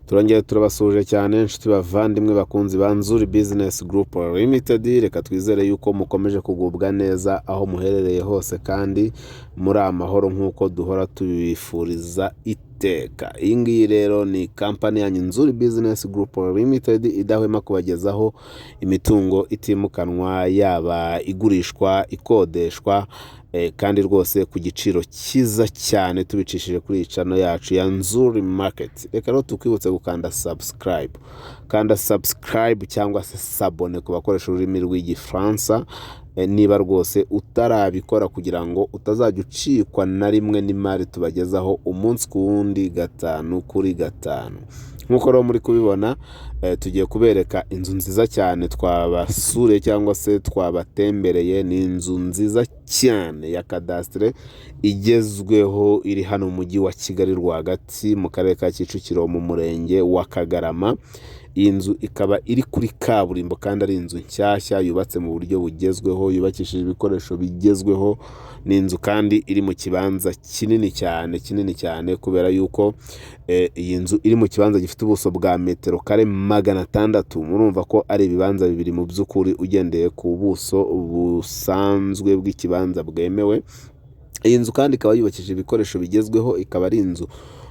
Turongera turabasuhuje cyane, inshuti bavandimwe, bakunzi ba Nzuri Business Group Limited. Reka twizere yuko mukomeje kugubwa neza aho muherereye hose kandi muri amahoro, nk'uko duhora tubifuriza iteka. Iyi ngiyi rero ni kampani yanyu Nzuri Business Group Limited, idahwema kubagezaho imitungo itimukanwa, yaba igurishwa, ikodeshwa, kandi rwose ku giciro cyiza cyane, tubicishije kuri iyi channel yacu ya Nzuri Market. Reka rero tukwibutse gukanda subscribe, kanda subscribe cyangwa se s'abonner ku bakoresha ururimi rw'Igifaransa, niba rwose utarabikora, kugira ngo utazajya ucikwa na rimwe n'imari tubagezaho umunsi ku wundi, gatanu kuri gatanu. Nk'uko rero muri kubibona, tugiye kubereka inzu nziza cyane twabasuriye cyangwa se twabatembereye. Ni inzu nziza cyane ya kadasitire igezweho, iri hano mu Mujyi wa Kigali rwagati, mu Karere ka Kicukiro, mu Murenge wa Kagarama. Iyi nzu ikaba iri kuri kaburimbo kandi ari inzu nshyashya yubatse mu buryo bugezweho, yubakishije ibikoresho bigezweho. Ni inzu kandi iri mu kibanza kinini cyane, kinini cyane, kubera yuko iyi nzu iri mu kibanza gifite ubuso bwa metero kare 600. Murumva ko ari ibibanza bibiri mu by'ukuri, ugendeye ku buso busanzwe bw'ikibanza bwemewe. Iyi nzu kandi ikaba yubakishije ibikoresho bigezweho, ikaba ari inzu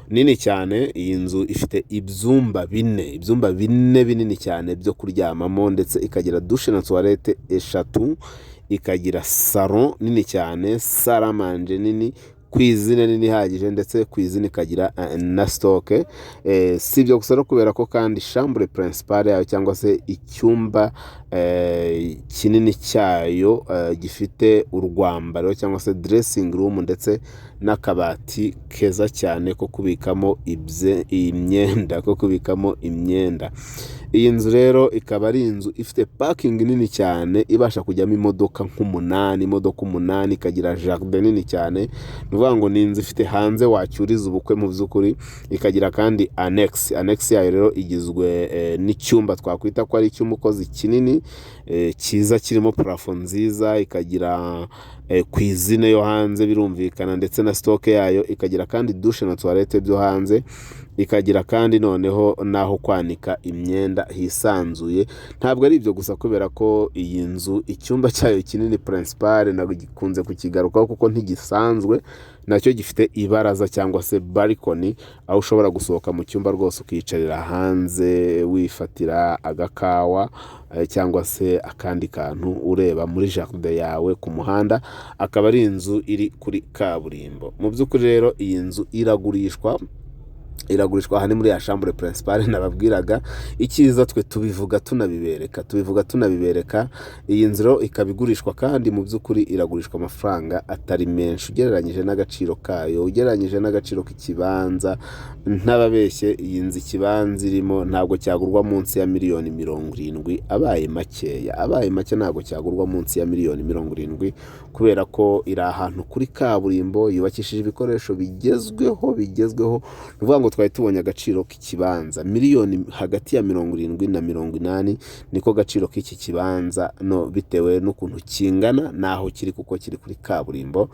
nini cyane. Iyi nzu ifite ibyumba bine, ibyumba bine binini cyane byo kuryamamo, ndetse ikagira douche na toilette eshatu, ikagira salon nini cyane, salle à manger nini, cuisine nini ihagije, ndetse cuisine ikagira na stock. Si ibyo gusa no kubera ko kandi chambre principale yayo, cyangwa se icyumba kinini cyayo, gifite urwambariro cyangwa se dressing room, ndetse n'akabati keza cyane ko kubikamo imyenda, ko kubikamo imyenda. Iyi nzu rero ikaba ari inzu ifite parking nini cyane, ibasha kujyamo imodoka nk'umunani, imodoka umunani, ikagira jardin nini cyane. Ni ukuvuga ngo ni inzu ifite hanze wacyuriza ubukwe mu by'ukuri. Ikagira kandi annexe. Annexe yayo rero igizwe n'icyumba twakwita ko ari icy'umukozi kinini, cyiza, kirimo plafond nziza, ikagira cuisine yo hanze birumvikana, ndetse na stock yayo, ikagira kandi douche na toilette byo hanze, ikagira kandi noneho n'aho kwanika imyenda hisanzuye. Ntabwo ari ibyo gusa, kubera ko iyi nzu icyumba cyayo kinini principale, nagikunze kukigarukaho kuko ntigisanzwe, nacyo gifite ibaraza cyangwa se balcony, aho ushobora gusohoka mu cyumba rwose ukiyicarira hanze, wifatira agakawa cyangwa se akandi kantu, ureba muri jardin yawe ku muhanda. Akaba ari inzu iri kuri kaburimbo. Mu by'ukuri rero iyi nzu iragurishwa, iragurishwa. Aha ni muri ya chambre principale nababwiraga. Icyiza twe tubivuga tunabibereka, tubivuga tunabibereka. Iyi nzu rero ikaba igurishwa, kandi mu by'ukuri iragurishwa amafaranga atari menshi ugereranyije n'agaciro kayo, ugereranyije n'agaciro k'ikibanza. Ntababeshye, iyi nzu ikibanza irimo ntabwo cyagurwa munsi ya miliyoni 70, abaye makeya, abaye make ntabwo cyagurwa munsi ya miliyoni 70, kubera ko iri ahantu kuri kaburimbo, yubakishije ibikoresho bigezweho, bigezweho. Ni ukuvuga ngo twari tubonye agaciro k'ikibanza miliyoni hagati ya 70 na 80, niko gaciro k'iki kibanza, no bitewe n'ukuntu kingana n'aho kiri, kuko kiri kuri kaburimbo.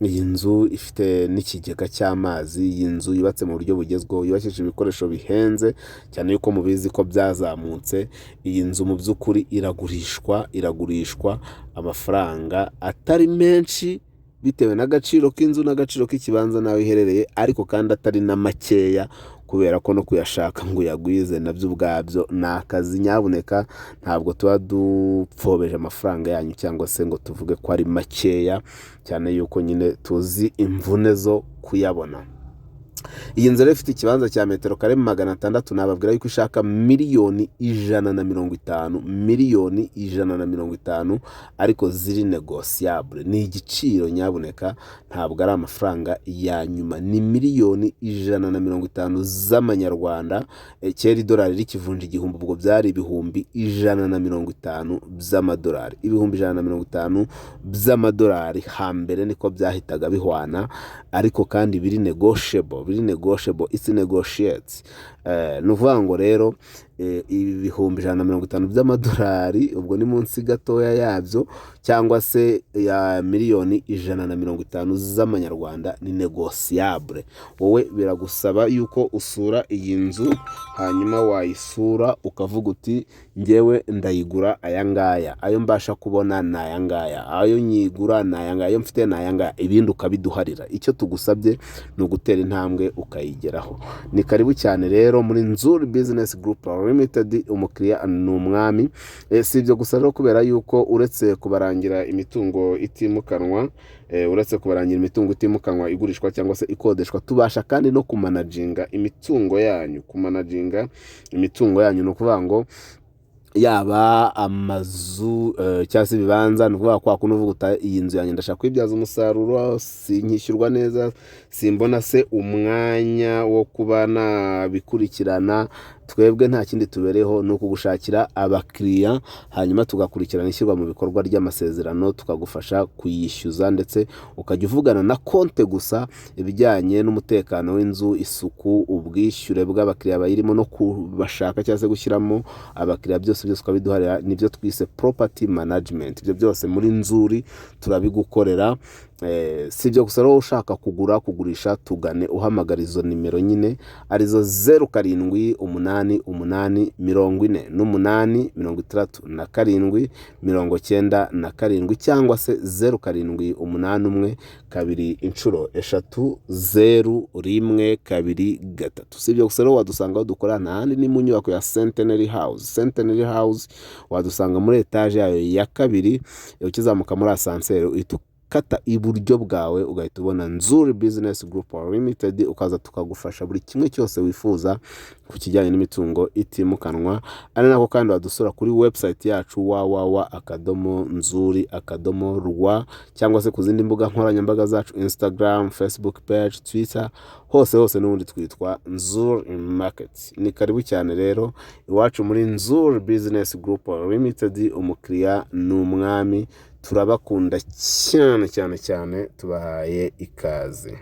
Iyi nzu ifite n'ikigega cy'amazi. Iyi nzu yubatse mu buryo bugezweho, yubakishije ibikoresho bihenze cyane, yuko mubizi ko byazamutse. Iyi nzu mu by'ukuri iragurishwa, iragurishwa amafaranga atari menshi bitewe n'agaciro k'inzu n'agaciro k'ikibanza n'aho iherereye, ariko kandi atari na makeya, kubera ko no kuyashaka ngo uyagwize nabyo ubwabyo ni akazi. Nyabuneka, ntabwo tuba dupfobeje amafaranga yanyu cyangwa se ngo tuvuge ko ari makeya, cyane yuko nyine tuzi imvune zo kuyabona. Iyi nzu rero ifite ikibanza cya metero kare 600. Nababwira yuko ishaka miliyoni 150, miliyoni 150, ariko ziri négociable. Ni igiciro nyabuneka, ntabwo ari amafaranga ya nyuma. Ni miliyoni 150 z'amanyarwanda. Kera idolari rikivunja 1000, ubwo byari 150,000 by'amadolari, 150,000 by'amadolari hambere niko byahitaga bihwana, ariko kandi biri negotiable, biri negotiable, it's negotiate. Ni ukuvuga ngo rero 150,000 by'amadolari, ubwo ni munsi gatoya yabyo, cyangwa se ya 150,000,000 z'amanyarwanda, ni négociable. Wowe biragusaba yuko usura iyi nzu, hanyuma wayisura ukavuga uti: "Ngewe ndayigura aya ngaya, ayo mbasha kubona ni aya ngaya, ayo nyigura ni aya ngaya, ayo mfite ni aya ngaya", ibindi ukabiduharira. Icyo tugusabye ni ugutera intambwe ukayigeraho. Ni karibu cyane rero muri Nzuri Business Group Limited, umukiriya ni umwami. Si ibyo gusa rero, kubera yuko uretse kubarangira imitungo itimukanwa, uretse kubarangira imitungo itimukanwa igurishwa cyangwa se ikodeshwa, tubasha kandi no kumanaginga imitungo yanyu. Kumanaginga imitungo yanyu ni ukuvuga ngo yaba amazu cyangwa se ibibanza, ni ukuvuga kwa kundi uvuga uti: "Iyi nzu yanjye ndashaka kuyibyaza umusaruro, sinkishyurwa neza, simbona se umwanya wo kuba nabikurikirana." Twebwe nta kindi tubereho, ni ukugushakira abakiriya, hanyuma tugakurikirana ishyirwa mu bikorwa ry'amasezerano, tukagufasha kuyishyuza, ndetse ukajya uvugana na konte gusa. Ibijyanye n'umutekano w'inzu, isuku, ubwishyure bw'abakiriya bayirimo no kubashaka cyangwa se gushyiramo abakiriya, byose byose ukabiduharira. Nibyo twise property management. Ibyo byose muri Nzuri turabigukorera. Si ibyo gusa rero, ushaka kugura, kugurisha, tugane uhamagara izo nimero nyine, arizo 0788486797, cyangwa se 07813300123. Si ibyo gusa rero, wadusanga aho dukora, nta handi, ni mu nyubako ya Centenary House. Centenary House wadusanga muri etaje yayo ya kabiri, ukizamuka muri ascenseur uhita ukata iburyo bwawe, ugahita ubona Nzuri Business Group Limited, ukaza tukagufasha buri kimwe cyose wifuza ku kijyanye n'imitungo itimukanwa. Ari nako kandi wadusura kuri website yacu www.nzuri.rw, cyangwa se ku zindi mbuga nkoranyambaga zacu, Instagram, Facebook page, Twitter, hose hose n'ubundi twitwa Nzuri Market. Ni karibu cyane rero iwacu muri Nzuri Business Group Limited, umukiriya ni umwami. Turabakunda cyane cyane cyane, tubahaye ikaze.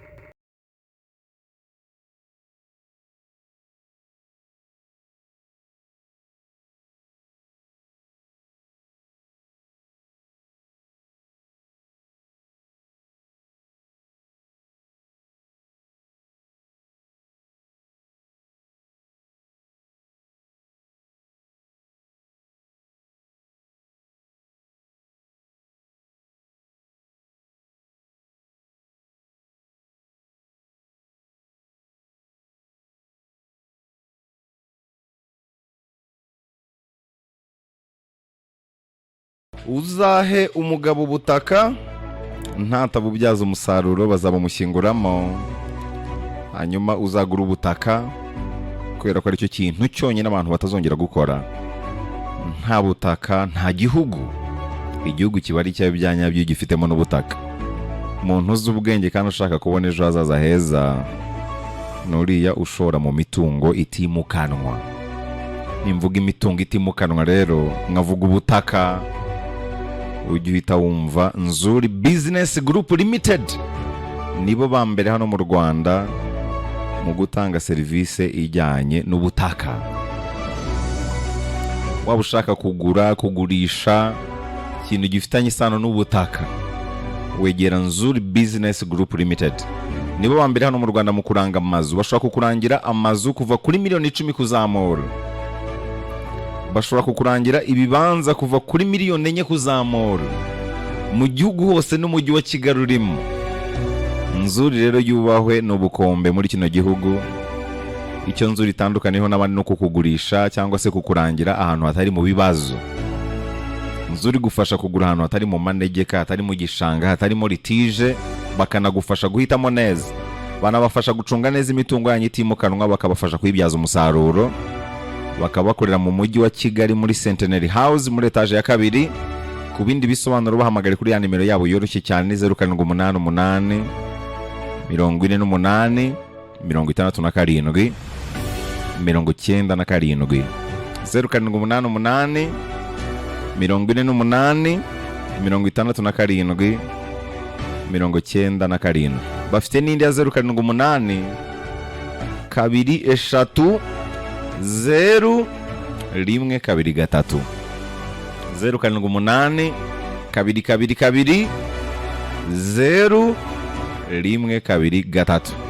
Uzahe umugabo ubutaka, ntatabubyaza umusaruro bazabumushyinguramo. Hanyuma uzagura ubutaka, kubera ko aricyo kintu cyonyine abantu batazongera gukora. Nta butaka nta gihugu. Igihugu kiba ari icyawe bya nyabyo iyo gifitemo n'ubutaka. Umuntu uzi ubwenge kandi ushaka kubona ejo hazaza heza ni uriya ushora mu mitungo itimukanwa. Nimvuga imitungo itimukanwa rero, nkavuga ubutaka, ujya uhita wumva Nzuri Business Group Limited. Nibo ba mbere hano mu Rwanda mu gutanga serivisi ijyanye n'ubutaka. Waba ushaka kugura, kugurisha, ikintu gifitanye isano n'ubutaka, wegera Nzuri Business Group Limited. Nibo ba mbere hano mu Rwanda mu kuranga amazu. Bashobora kukurangira amazu kuva kuri miliyoni 10 kuzamura, bashobora kukurangira ibibanza kuva kuri miliyoni 4 kuzamura, mu gihugu hose n'umujyi wa Kigali urimo. Nzuri rero yubahwe, ni ubukombe muri kino gihugu. Icyo Nzuri itandukaniyeho n'abandi ni ukukugurisha cyangwa se kukurangira ahantu hatari mu bibazo. Nzuri igufasha kugura ahantu hatari mu manegeka, hatari mu gishanga, hatarimo litige, bakanagufasha guhitamo neza. Banabafasha gucunga neza imitungo yanyu itimukanwa, bakabafasha kuyibyaza umusaruro. Bakaba bakorera mu mujyi wa Kigali muri Centenary House, muri etaje ya kabiri. Ku bindi bisobanuro bahamagare kuri ya nimero yabo yoroshye cyane, ni 0788 48 67 97, 0788 48 67 97. Bafite n'indi ya 078 2 3 0. 123, 078220 123.